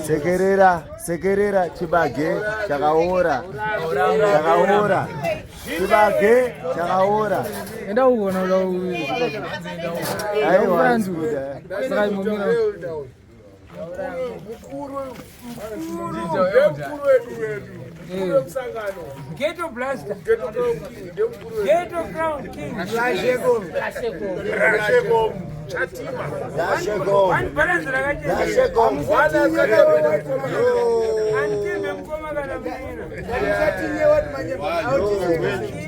Sekerera, sekerera chibage chakaora. Chakaora. Chibage chakaora. Enda uona uda Aiwa. Saka imomira. Ghetto Blaster. Ghetto Crown King. Yashego. One balance rakachena. Yashego. Antimbe mukoma kana munyina.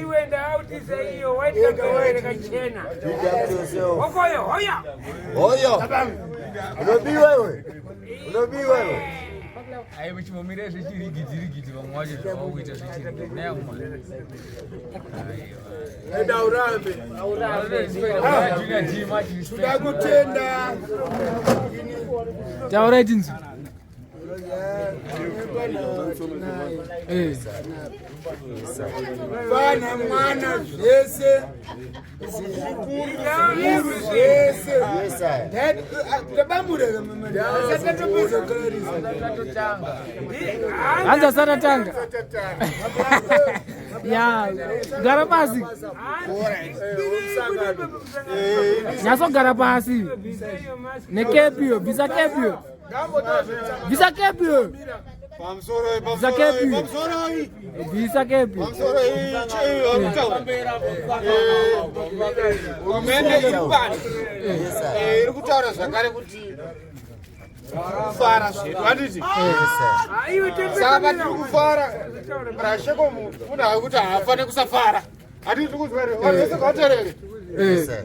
Iwe ndautisa iyo white campaign rakachena. Big up to yourself. Hokoyo hoya. Oyo. Unobiwa iwe. Unobiwa iwe. Aiwa chimomira zvechirigiti rigiti vamwe vacho zvavakuita zvechirigiti nayakumana. Ndakutenda. Taurai tinzwi. Eh. Vana mwana zvese zvikuru zvese. Yes, sir. Tabamureka mama. Asati kukarisa. Hanzi asati atanga. Ya, gara pasi. Nyatsogara pasi. Nekepi bvisa kepi. Bvisa kepi. Bvisa kepi. Bvisa kepi. Hurumende iri pano Yes, sir. iri kutaura zvakare kuti kufara zvedu handiti Yes, sir. Iwe saka patiri kufara rasheko munhu kuti haafaniri kusafara handiti tikuzwa here vanhu vese ngavateerere Yes, sir.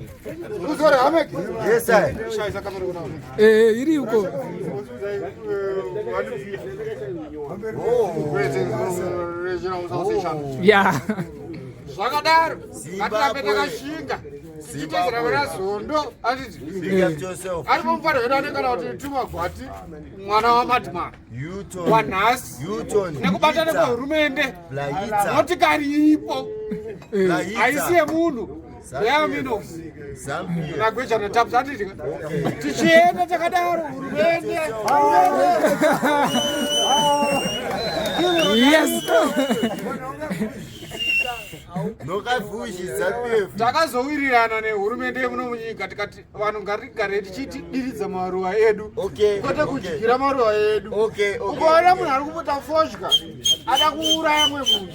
tikuzwa here hameki Yes, sir. shaisa kamera kuna Eh, iri uko. Ya. Zvakadaro ngatirambe takashinga tichitezera vana Zondo handiti Big up to yourself. aripo mufana wedu anenge kana kuti tumagwati mwana wamadhimana U-turn. wanhasi U-turn. nekubatana kwehurumende Blaitza. motikari ipo haisi Blaitza. yemunhu yeyaminox Zambia. nagwejana taps handiti Okay. tichienda takadaro hurumende Yes. Nokafushi Zambia. Takazowirirana nehurumende yemuno munyika tikati vanhu ngatigare tichitidiridza maruva edu Okay. kwete Okay. kudyira maruva edu. Okay, okay. Ukaona munhu ari kuputa fodya ada kuuraya mwe munhu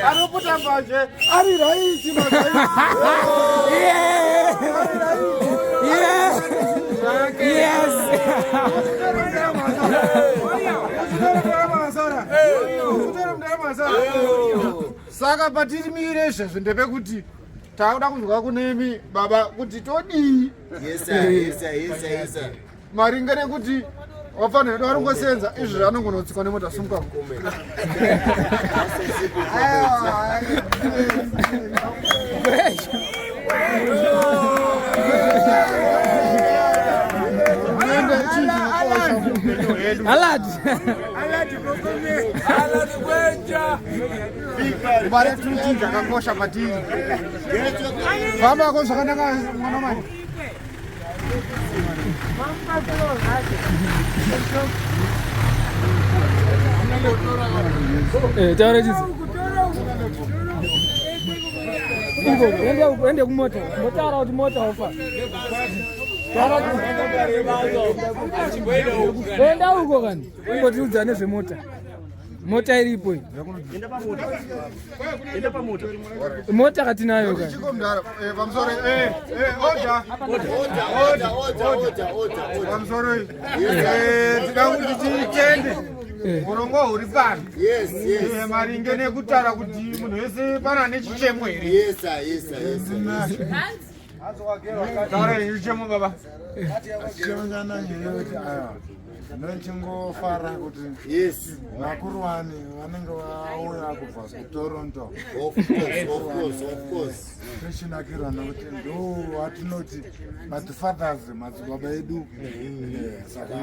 anoputa mbanje ari raisi. Yeah. Yeah. Yes. Saka patirimire izvezvo ndepekuti takuda kunzwa kunemi baba kuti todii Yes, sir. Yes, sir. Yes, sir. Yes, sir. Maringe nekuti wafanira edu aringosenza izvi zvaanongonotsikwa nemota sumuka. Hurumende chinhu chinokosha muupenyu hwedu. Alad. Mari chinhu chakakosha kwatiri. Fambako zvakanaka mwana mai. Eh, taura chizi. Uko, ende uko, ende kumota. Motaura kuti mota ofa. Enda uko kani. Ungotiudza nezvemota. Mota iripo iyi. Mota katinayo kani. Chiko mudhara, pamusoro, order. Order, order, order, order, order. Pamusoro iyi. Tida kuti titende urongwa huri pano maringe nekutaura kuti munhu wese pano ane chichemo here? Yes, sir. Yes, sir. Yes, sir. Yes, sir. Taura chichemo baba. Chemanyana kuti aya ndochingofara kuti vakuru vani vanenge vauya kubva kuToronto. Of course, of course, of course. Tochinakirwa nekuti ndo vatinoti mafathers, madzibaba edu. Saka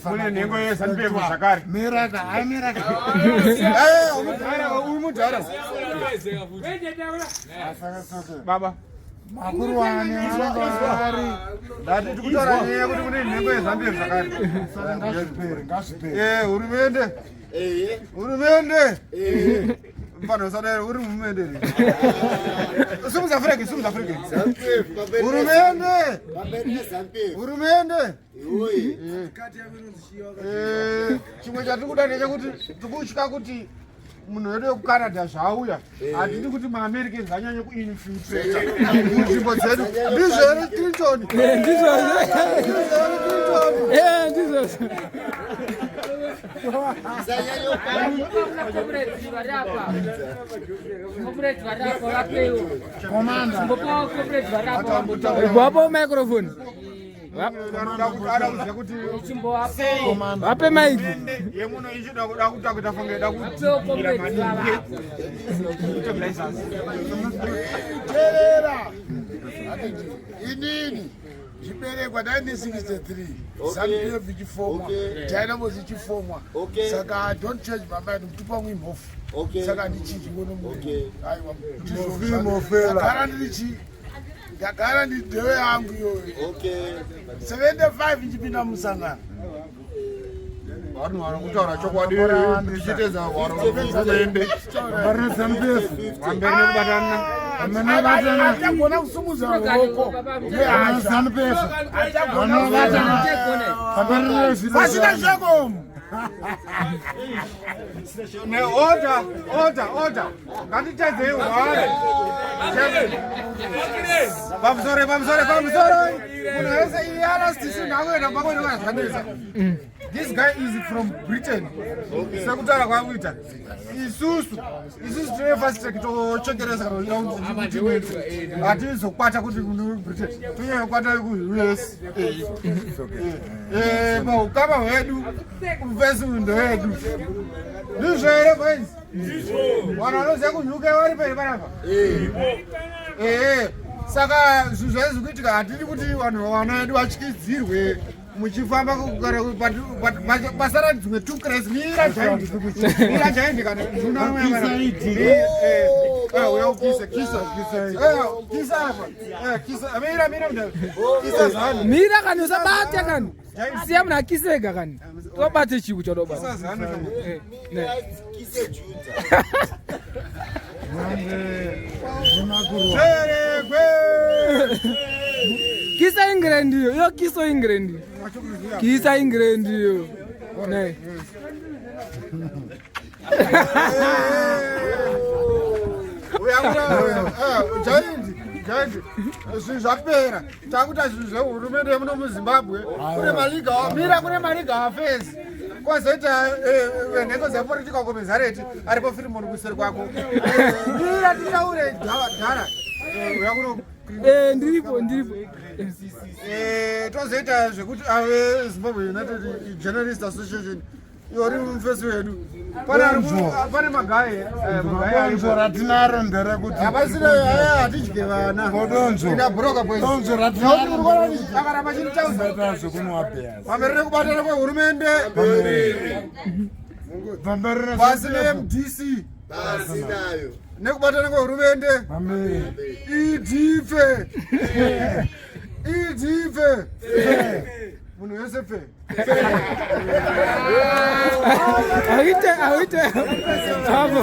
Kune nhengo yeZANU-PF zvakare. Miraka, ai miraka. Uyu mudhara. Saka soke Baba. Makuruwani anenge ari. Ndati tikutaura nyaya yekuti kune nhengo yeZANU-PF zvakare. Ngazvipere, ngazvipere. Eh, hurumende. Ehe. Hurumende. Ehe. Mfana usadai uri muhurumende here? Simudza flag, simudza flag. ZANU-PF, pamberi. Hurumende. Pamberi neZANU-PF. Hurumende. Iwoyi. Eh, chimwe chatiri kuda ndechekuti tikutya kuti munhu wedu wekuCanada zvaauya hatidi kuti maAmericans anyanye kuinfiltrata munzvimbo dzedu. Ndizvo here, Clinton? Ndizvozvo. Ndizvo here, Clinton? Ndizvozvo. Comrades vari apa, comrades vari apa, vapewo. Commander. Chimbopawo comrades vari apa vambotaura. Wapo microphone. Ada kuziva kuti Chimbowapewo. Vape mic. hurumende yemuno ichida kuda kuita kuita fange ida Vapewo comrades vava. Teerera. Inini zviberekwa 1963 ZANU-PF ichifomwa, Dynamos ichifomwa. Saka I don't change my mind kuti pamwe imhofu. Saka handichinji ngono. Aiwa, ndagara ndiri chi, ndagara ndiri ndewe yangu iyoyo. 75 ichipinda musangano. Vanhu vari kutaura chokwadi tichitedza hwaro hwehurumende. Pamberi neZANU-PF. Pamberi nekubatana. Achagona kusumudza ruoko neZANU-PF. Vanobatana. Pamberi. Pasina shoko. Neorder, order, order. Ngatitedzei hwaro. Pamusoro, pamusoro, pamusoro. Munhu wese iarastisi ndakuenda pakwenda kwazvanetsa. This guy is from Britain. Sekutaura kwakuita isusu tine fast track, tochekeresa kana kuti hatizokwata kuti Britain, tonyanya kukwata kuUS. Paukama hwedu mufesi uyu ndewedu. Ndizvo here, boys? Vanhu vanoziva kuUK vari peri panapa. Ehe, saka zvinhu zvaizi kuitika, hatidi kuti vanhu vana vedu vatyidzirwe muchifamba. Pasara dzimwe two crates. Mira giant, mira giant, kana uya ukise, kisa, kisa apa, kisa. Mira, mira, kisa zanu. Mira kani, usabate kani, siya munhu akisega kani, tobate chiku chadobata. Kisa zanu. Kise Juda. Terekwe. Kisa England iyo, iyo kiso England, kisa England iyo ne. Giant, giant, zvinhu zvapera. Takuita zvinhu zvehurumende yemuno muZimbabwe. Kune malegal, mira, kune malegal affairs, kwozoita nhengo dzepolitical commissariat aripo Firimoni kuseri kwako. Mira titaure dhara, uya kuno. Ndiripo, ndiripo. Tozoita zvekuti ave Zimbabwe United Journalist Association iori mufesi wedu. Pane magaye. Donzvo ratinaro nderekuti Hapasina, hatidye vana. Donzvo. Ina broka, boys. Donzvo ratinaro Akaramba chinitauza. zvekunwa bheas. Pamberi nekubatana kwehurumende. Pamberi. Pasi neMDC. Pasi nayo. Nekubatana kwehurumende. Pamberi. Idipfe, idipfe, munhu wese pfe. Auite, auite apo.